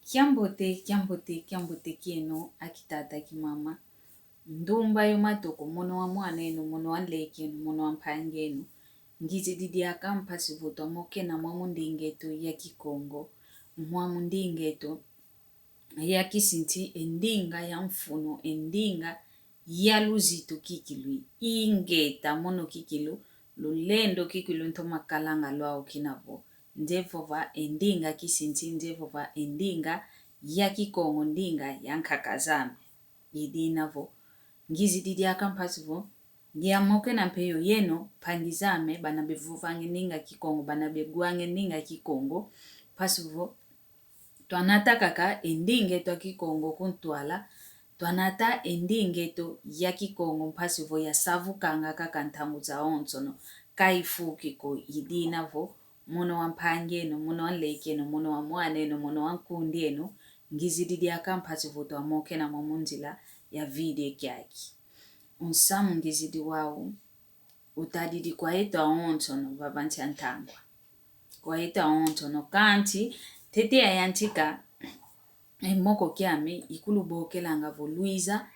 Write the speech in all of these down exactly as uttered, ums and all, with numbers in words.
Kiambote, kiambote, kiambote kieno, akitata, akimama. Ndumba yo matoko, mono wa mwan'eno, mono wa nlek'eno, mono wa mpangi'eno. Ngizidi diaka mpasi vo twamokena mwamu nding'eto ya Kikongo, mwamu nding'eto ya kisinti, e ndinga ya mfunu, e ndinga ya luzitu kikilu, ingeta mono kikilu, lulendo kikilu ntoma kalanga lwau kina vo nze vova e ndinga kisinti, nze vova e ndinga ya Kikongo, ndinga ya nkaka zame. I dina vo ngizidi diaka mpasi vo ngiamokena mpe yo yeno, mpangi zame, bana bevovang'e ndinga Kikongo, bana beguang'e ndinga Kikongo, mpasi vo twanata kaka e nding'eto ya Kikongo ku ntwala, twanata e nding'eto ya Kikongo mpasi vo yasavukanga kaka ntangu zawonsono, ka ifuki ko. I dina vo mono wa mpangi'eno, mono wa nlek'eno, mono wa mwan'eno, mono wa nkundi'eno, ngizidi diaka mpasi vo twamokena mwamu nzila ya video kiaki. O nsamu ngizidi wau utadidi kwa yeto awonsono vava nsi a ntangwa. Kwa yeto awonsono, kansi ntete yayantika, e moko kiame ikulubokelanga vo lwiza,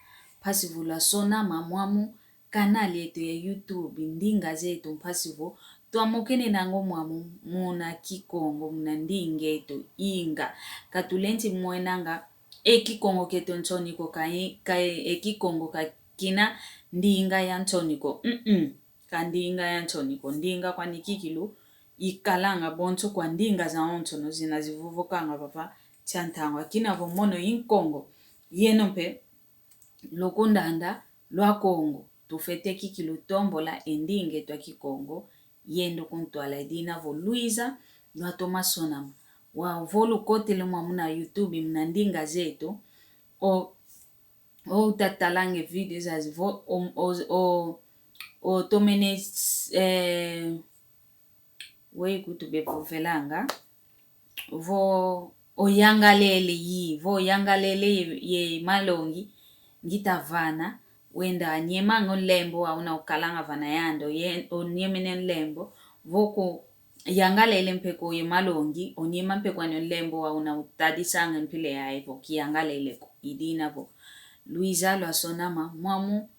mpasi vo lwasonama mwamu kanali yeto ya YouTube, ndinga zeto, mpasi vo twamokenenanga o mwamu muna Kikongo, muna nding'eto, inga. Ka tulenti mwenanga e Kikongo kieto nsoni ko, ka e, ka e, e Kikongo ka kina ndinga ya nsoni ko. Mm-mm. Ka ndinga ya nsoni ko. Ndinga kwani kikilu ikalanga bonso kwa ndinga zawonsono zina zivovokanga vava nsi a ntangwa. Kina vo mono i Nkongo. Yeno mpe, lukundanda lwa Kongo, tufwete kikilu tombola e nding'eto ya Kikongo, yendo ku ntwala. I dina vo lwiza, lwatoma sonama. Wau vo lukotele mwamu na YouTube muna ndinga zeto, o, o utatalanga e video zazi vo, o, o, o, otomene, eh, wei kutu bevovelanga, vo oyangalele yi, vo oyangalele ye, ye malongi ngitavana, wenda onyemanga o nlembo wau una ukalanga vana yandi, oye, onyemene nlembo, vo kuyangalele mpe ko ye malongi, onyema mpe kwani o nlembo wau una utadisanga mpila yayi vo kiyangalele ko. I dina vo lwiza lwasonama mwamu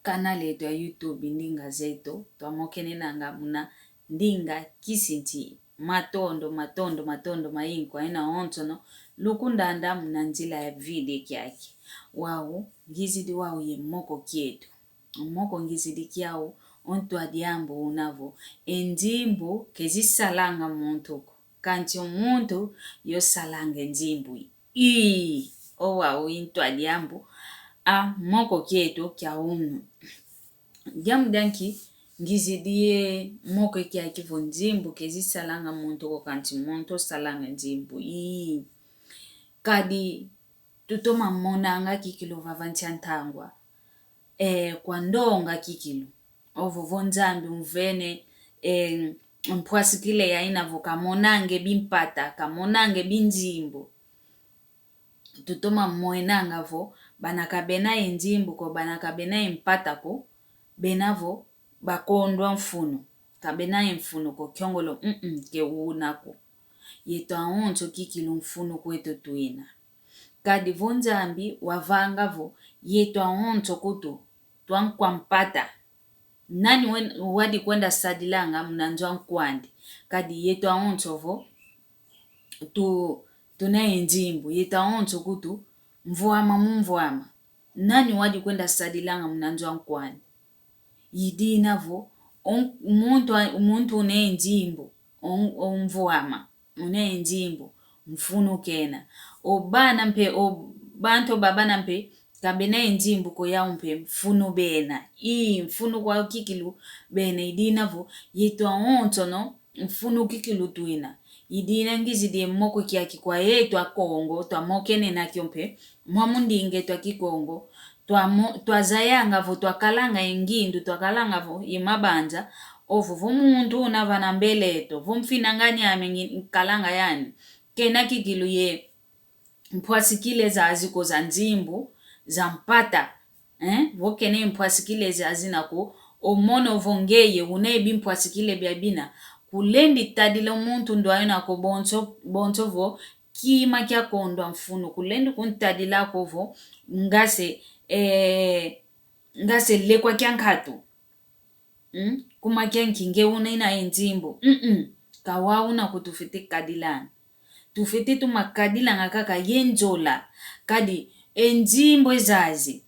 kanali yeto ya YouTube, ndinga zeto, twamokenenanga muna ndinga kisinti. Matondo, matondo, matondo maingi kwa yeno awonsono lukundanda muna nzila ya video kiaki. Wau ngizidi wau ye moko kieto. Moko ngizidi kiau, o ntwadi ambu una vo e nzimbu kezisalanga muntu ko, kansi o muntu yo salanga e nzimbu. Ii, o wau i ntwadi ambu a moko kieto kia unu. Diambu dia nki ngizidi ye moko kiaki vo nzimbu kezisalanga muntu ko, kansi muntu osalanga nzimbu? Ii. Kadi tutoma monanga kikilu vava nsi a ntangwa, eh, kwa ndonga kikilu. Ovo vo Nzambi umvene, eh, mpwasikile ya ina vo kamonange bimpata, kamonange binzimbu. Tutoma mwenanga vo bana kabena ye nzimbu ko, bana kabena ye mpata ko, bena vo bakondwa mfunu. Kabena ye mfunu ko, kiongolo, mm, ke una ko. Yeto awonso kikilu mfunu kweto tuina. Kadi vo Nzambi wavanga vo yeto awonso kutu twankwa mpata, nani wen-, wadi kwenda sadilanga muna nzo a nkwandi? Kadi yeto awonso vo tu-, tuna ye nzimbu, yeto awonso kutu mvwama mu mvwama, nani wadi kwenda sadilanga muna nzo a nkwandi? I dina vo, on-, muntu a-, muntu una ye nzimbu, on-, omvwama, una ye nzimbu, mfunu kena. O bana mpe, o bantu ba bana mpe, kabena ye nzimbu ko, yau mpe mfunu bena. Ii, mfunu kwau kikilu bena. I dina vo yeto awonsono mfunu kikilu tuina. I dina ngizidi ye moko kiaki kwa yeto Akongo, twamokenena kio mpe mwamu ndinga eto a Kikongo, twamo-, twazayanga vo twakalanga ye ngindu, twakalanga vo ye mabanza, ovo vo muntu una vana mbele eto, vo mfinangani ame ngi-, nkalanga yani, kena kikilu ye mpwasikile zazi ko za nzimbu, za mpata, eh? Vo kena ye mpwasikile zazi na ko, o mono vo ngeye una ye bimpwasikile bia bina, kulendi tadila o muntu ndwayo na ko bonso, bonso vo Kima kia kondwa mfunu, kulendi kuntadila ko vo, ngase, eh, ngase lekwa kia nkatu. Mm? Kuma kia nki nge una ina e nzimbu. Mm-mm. Ka wau una ko tufwete kadilanga. Tufwete tuma kadilanga kaka ye nzola. Kadi e nzimbu ezazi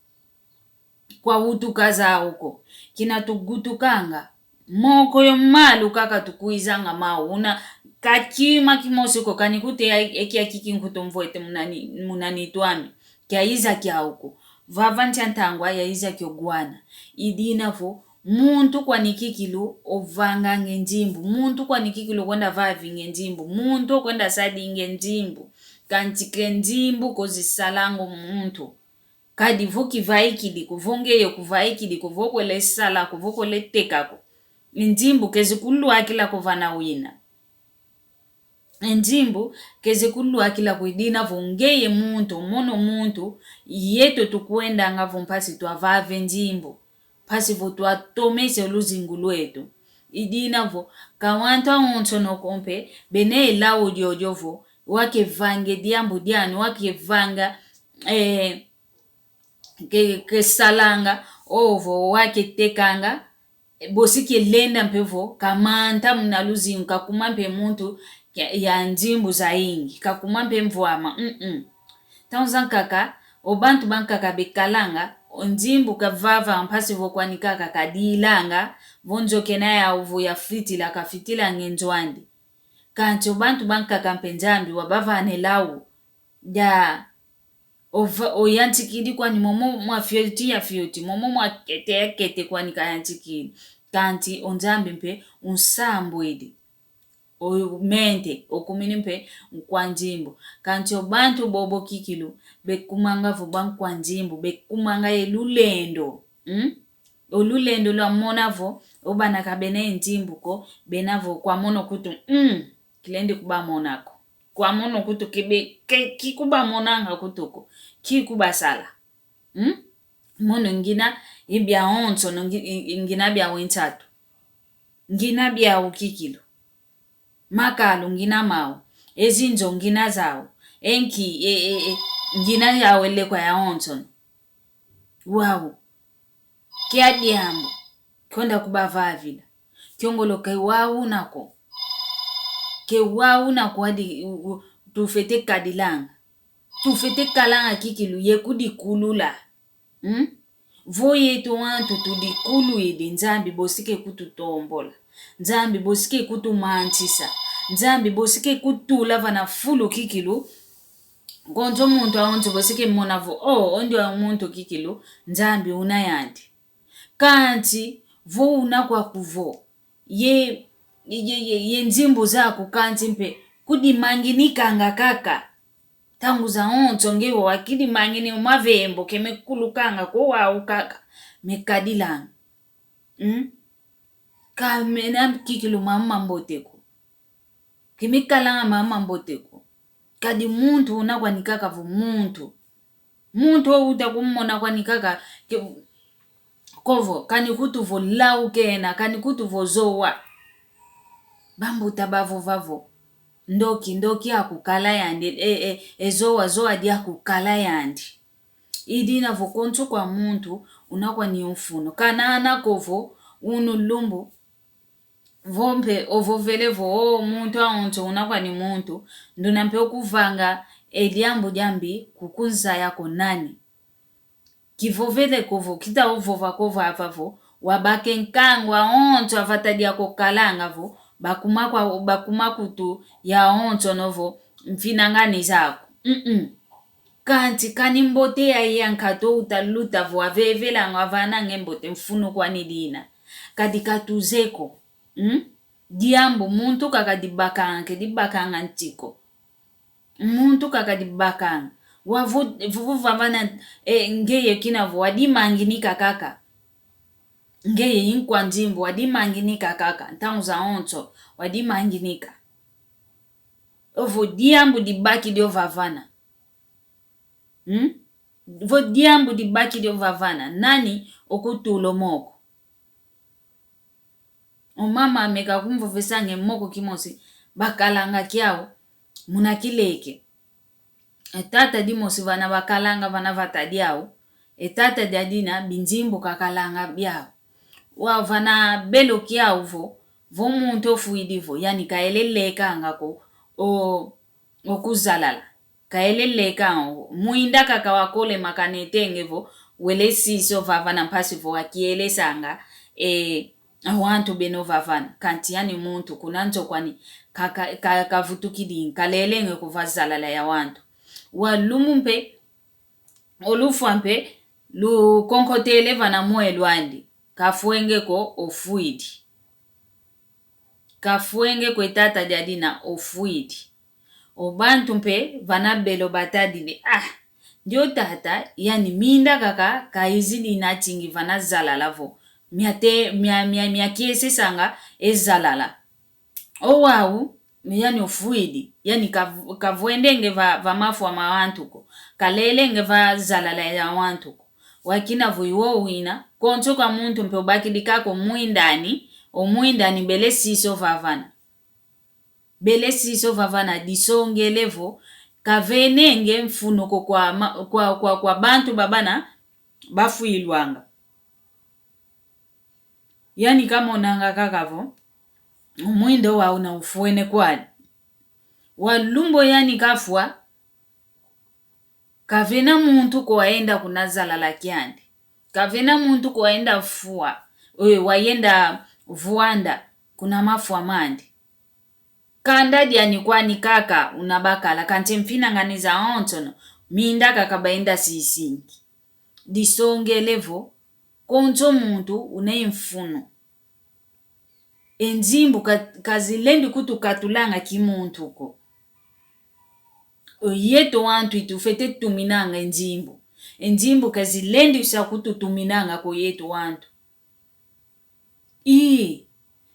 kwa utuka zau ko. Kina tugutukanga. Moko yo malu kaka tukwizanga mau una ka kima kimosi ko, kani kuteye e kia kiki nkutu mvwete muna ni-, muna nitu ami. Kiayiza kiau ko. Vava ntia ntangwa yayiza kio gwana. I dina vo, muntu kwani kikilu ovanga nge nzimbu. Muntu kwani kikilu okwenda vavi nge nzimbu. Muntu okwenda sadi nge nzimbu. Kanti ke nzimbu ko zisalanga o muntu. Kadi vo kivaikidi ko, vo ngeye kuvaikidi ko, vo kwele sala ko, vo kwele teka ko, e nzimbu ke zikulwakila ko vana wina. E nzimbu ke zikulwakila ko. I dina vo ngeye muntu, mono muntu, yeto tukwendanga vo mpasi twavava e nzimbu. Mpasi vo twatomesa o luzingu lweto. I dina vo, ka wantu awonsono ko mpe bena e lau diodio vo, wa kevanga e diambu diani, wa kevanga, eh, ke, kesalanga, ovo wa ketekanga, bosi kelenda mpe vo, kamanta muna luzingu, kakuma mpe muntu ya, ya nzimbu zayingi, kakuma mpe mvwama, mm-mm. Ntangu zankaka, o bantu bankaka bekalanga, o nzimbu kavava mpasi vo kwani kaka kadilanga, vo nzo kena yau vo yafitila, kafitilanga e nzo andi. Kanti o bantu bankaka mpe Nzambi wabavana e lau, da, ova-, oyantikidi kwani momo mwa fioti ya fioti, momo mwa kete ya kete kwani kayantikidi. Kanti o Nzambi mpe unsambwidi. O mente, okumini mpe nkwa nzimbu. Kanti o bantu bobo kikilu, bekumanga vo bankwa nzimbu, bekumanga ye lulendo. Mm? O lulendo lwamona vo, o bana ka bena ye nzimbu ko, bena vo kwa mono kutu, mm, kilendi kubamona ko. Kwa mono kutu kibe-, ke-, kikubamonanga kutu ko. Kikubasala. Hmm? Mono ngina e biawonsono ngi-, ngi-, ngina biau e nsatu. Ngina biau kikilu. Makalu ngina mau. E zinzo ngina zau. E nki, e, e, e, ngina yau e lekwa yawonsono. Wau. Kia diambu. Kwenda kubavavila. Kiongolo ke wau una ko. Ke wau una ko adi, u-, u-, tufwete kadilanga. Tufwete kalanga kikilu ye kudikulula. Hmm? Vo yeto wantu tudikulwidi, Nzambi bosi ke kututombola. Nzambi bosi ke kutumansisa. Nzambi bosi ke kutula vana fulu kikilu. Konso muntu awonso bosi ke mona vo, oh, o ndio muntu kikilu, Nzambi una yandi. Kanti vo una kwaku vo, ye, ye, ye, ye nzimbu zaku kanti mpe kudimanginikanga kaka. Ntangu zawonso nge wakidimangini o mavembo ke mekulukanga ko wau kaka mekadilanga. Hmm? Ka mena kikilu mama mambote ko. Ke mekalanga mama mambote ko. Kadi muntu una kwani kaka vo muntu. Muntu o uta kumona kwani kaka ke-, ko vo, kani kutu vo lau kena, kani kutu vo zowa. Bambuta bavova vo, ndoki, ndoki akukala yandi, e, e, e zowa, zowa diakukala yandi. I dina vo konso kwa muntu una kwani mfunu. Kana ana ko vo, unu lumbu, vo mpe ovovele vo, o, muntu awonso una kwani muntu, nduna mpe okuvanga e diambu diambi kukunzaya ko nani. Kivovele ko vo, kita ovova ko vava vo, wabaka e nkangu awonso a vata dia kukalanga vo, bakuma kwa, bakuma kutu yawonsono vo, mfinangani zaku. Mm-mm. Kanti kani mbote ya, ya nkatu o uta luta vo, avevelanga, avananga e mbote, mfunu kwani dina. Kadi ka tuze ko. Hmm? Diambu muntu kaka dibakanga, ke dibakanga nti ko. Muntu kaka dibakanga. Wa vo-, vo-, vo vavana, e, ngeye kina vo wadimanginika kaka. Ngeye i nkwa nzimbu wadimanginika kaka. Ntangu zawonso wadimanginika. Ovo diambu dibakidi ovavana. Hmm? Vo diambu dibakidi ovavana, nani okutula o moko? O mama ame kakumvovesanga e moko kimosi, bakalanga kiau muna kileke. E tata dimosi vana vakalanga vana vata diau, e tata dia dina binzimbu kakalanga biau. Wa vana belo kiau vo, vo muntu ofwidi vo, yani kaele lekanga ko, o, okuzalala. Kaele lekanga ko. Mwinda kaka wakole makanetenge vo, wele siso vavana mpasi vo wakielesanga, e, awantu beno vavana. Kanti yani muntu kuna nzo kwani ka, ka, ka, kavutukidi, kalelenge ko vazalala ya wantu. Wa lumbu mpe, olufwa mpe, lukonkotele vana mwelo andi, kafwenge ko ofwidi. Kafwenge ko e tata dia dina ofwidi. O bantu mpe vana belo batadidi, ah, ndio tata, yani minda kaka, kaizidi natingi vana zalala vo. Miate, mia, mia, miakiesesanga e zalala. O wau, yani ofwidi, yani kav-, kavwendenge va, va mafwa ma wantu ko, kalelenge va zalala ya wantu ko. Wakina vo iwo wina, konso ka muntu mpe obakidi kaka omwindani, omwindani bele siso vavana. Bele siso vavana disongele vo, kavenenge mfunu ko kwa ma-, kwa, kwa, kwa bantu babana bafwilwanga. Yani kamonanga kaka vo, omwindo wau na ufwene kwani. Wa lumbu yani kafwa, kavena muntu ko wayenda kuna zalala kiandi. Kavena muntu ko wayenda fwa, e, wayenda vwanda kuna mafwa mandi. Kanda diani kwani kaka una bakala, kanti mfinangani zawonsono, minda kaka bayenda sisingi. Disongele vo, konso muntu una e mfunu. E nzimbu ka-, kazilendi kutukatulanga kimuntu ko. O yeto wantu itufwete tuminanga e nzimbu. E nzimbu kazilendi sa kututuminanga ko yeto wantu. Ii,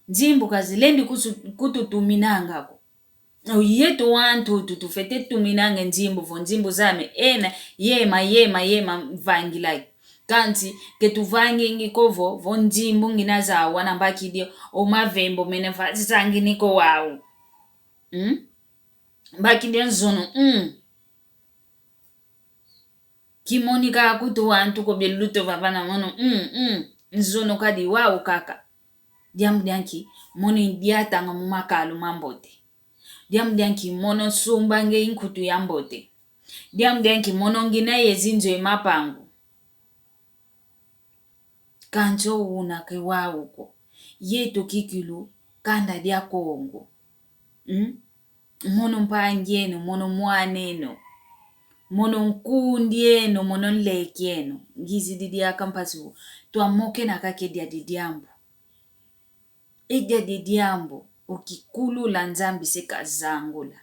nzimbu kazilendi kusu-, kututuminanga ko. O yeto wantu tu-, tufwete tuminanga e nzimbu vo nzimbu zame, ena, yema, yema, yema, vangilai. Kanti, ke tuvangingi ko vo, vo nzimbu ngina zau wana mbakidi o mavembo mene va zangini ko wau. Mm? Mbakidi o nzunu, mm. Kimonika kutu wantu ko bie luto vavana mono, mm, mm, nzono kadi wau kaka. Diambu dia nki, mono ndiatanga mu makalu mambote. Diambu dia nki, mono nsumbange nkutu ya mbote. Diambu dia nki, mono ngina ye zinzo ye mapangu. Kanti o una ke wau ko. Yeto kikilu kanda dia Kongo. Mm? Mono mpangi eno, mono mwana eno, mono nkundi eno, mono nleki eno. Ngizidi diaka mpasi vo twamokena kaka e diadi diambu. E diadi diambu, okikulula Nzambi se kazangula.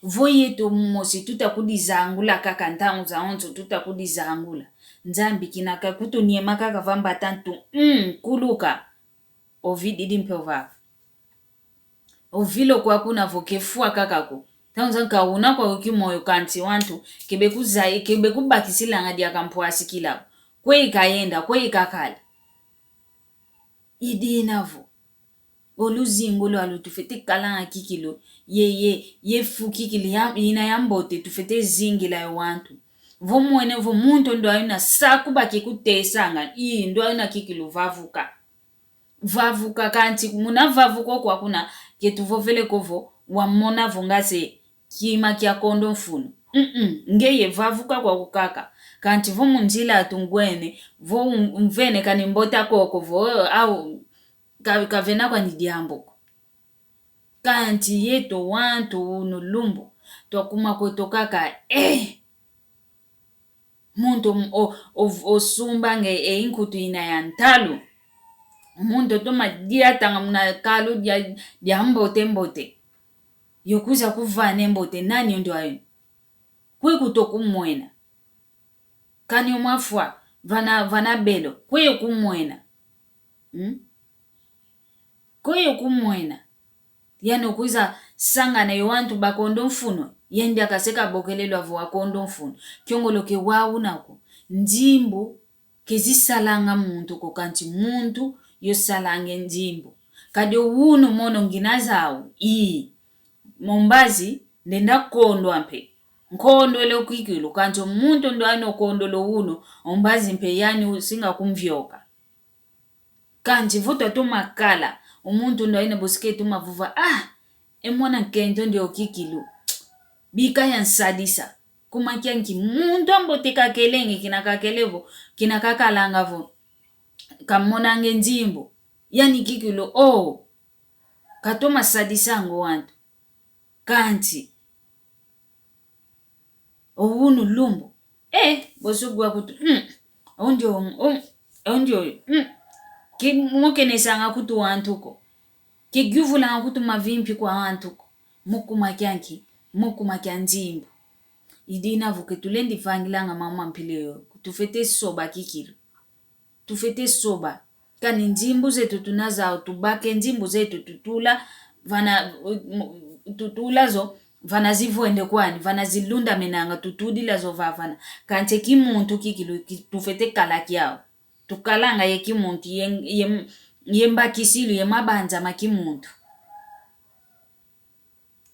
Vo yeto mosi tuta kudizangula kaka ntangu zawonso tuta kudizangula. Nzambi kina kakutuniema kaka va mbata ntu, mm, kuluka. Ovididi mpe ovava. Ovilo kwa kuna vo kefwa kaka ko. Ntangu za nka una kwa kimoyo kanti wantu, kebe kuza-, kebe kubakisilanga diaka mpwasi kila. Kwe ikayenda, kwe ikakala. I dina vo. O luzingu lwalu tufwete kalanga kikilu, ye, ye, ye fu kikilu, ya, ina ya mbote tufwete zingila yo wantu. Vo mwene vo muntu ndwayu na saku bakikutesanga, ii, ndwayu na kikilu vavuka. Vavuka kanti, muna vavuka kwa kuna, ke tuvovele ko vo, wamona vo nga se, kima kia kondo mfunu. Mm-mm, ngeye vavuka kwaku kaka. Kanti vo mu nzila tungwene, vo un-, unvene kani mbota koko, vo, au, ka-, kavena kwani diambu ko. Kanti yeto wantu unu lumbu, twakuma kweto kaka, eh! Muntu o-, o-, osumbanga e nkutu ina ya ntalu. Muntu otoma diatanga muna kalu dia, dia mbote mbote. Yo kwiza kuvana e mbote, nani o ndwayu? Kwe kuto kumwena. Kani o mafwa, vana, vana belo, kwe yo kumwena. Hmm? Kwe yo kumwena. Yandi okwiza sangana yo wantu ba kondo mfunu, yandi akase kabokelelwa vo wa kondo mfunu. Kiongoloke wau una ko. Nzimbu kezisalanga muntu ko, kanti muntu yo salanga e nzimbu. Kadi o unu mono ngina zau, ii. Mo mbazi, ndenda kondwa mpe. Nkondolo kikilu, kansi o muntu ndo aina okondolo unu, o mbazi mpe yani usinga kumvioka. Kansi vo twatoma kala, o muntu ndo aina bosi ke toma vova, ah, e mwana nkento ndio kikilu. Bika yansadisa. Kuma kianki muntu ambote kakelenge, kina kakele vo, kina kakalanga vo, kamonange nzimbu. Yani kikilu, oh, katoma sadisanga o wantu. Kansi o unu lumbu. Eh, bosi ugwa kutu, mm, ondio, mm, ondio, mm. Kimokenesanga kutu wantu ko. Kiyuvulanga kutu mavimpi kwa wantu ko. Mu kuma kianki, mu kuma kia nzimbu. I dina vo ke tulendi vangilanga mama mpila yoyo, tufwete soba kikilu. Tufwete soba. Kani nzimbu zeto tuna zau, tubake nzimbu zeto tutula, vana, tutula zo, vana zivwende kwani, vana zilundamenanga, tutudila zo vavana. Kansi kimuntu kikilu, ki-, tufwete kala kiau. Tukalanga ye kimuntu, ye, ye, ye mbakisilu, ye mabanza ma kimuntu.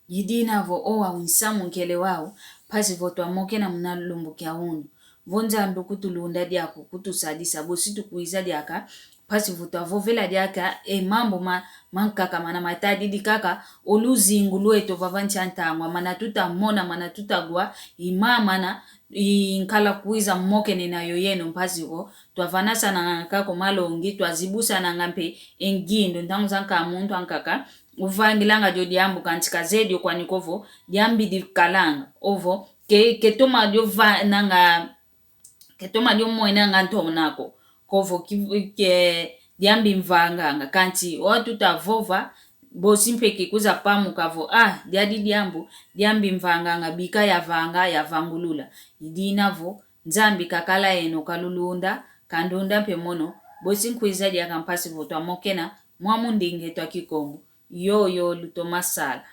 I dina vo owa unsamu nkele wau, mpasi vo twamokena muna lumbu kia unu. Vo Nzambi kutulunda diaka, kutusadisa, bosi tukwiza diaka, mpasi vo twavovela diaka, e mambu ma, mankaka mana matadidi kaka, o luzingu lweto vava nsi a ntangwa, mana tutamona, mana tutagwa, i mamana, i nkala kwiza mokenena yo yeno mpasi vo, twavanasananga kaka o malongi, twazibusananga mpe e ngindu, ntangu zankaka muntu ankaka, uvangilanga dio diambu kansi kazeye dio kwani ko vo, diambi dikalanga, ovo, ke, ketoma dio vananga, ketoma dio mwenanga ntona ko, kovo ki, ke, diambi mvanganga, kansi, o tuta vova, bosi mpe kekwiza pamuka vo, ah, diadi diambu, diambi mvanganga, bika yavanga, yavangulula. I dina vo, Nzambi kakala yeno kalulunda, kandunda mpe mono, bosi nkwiza diaka mpasi vo twamokena, mwa mundinga eto a Kikongo. Yoyo lutoma sala.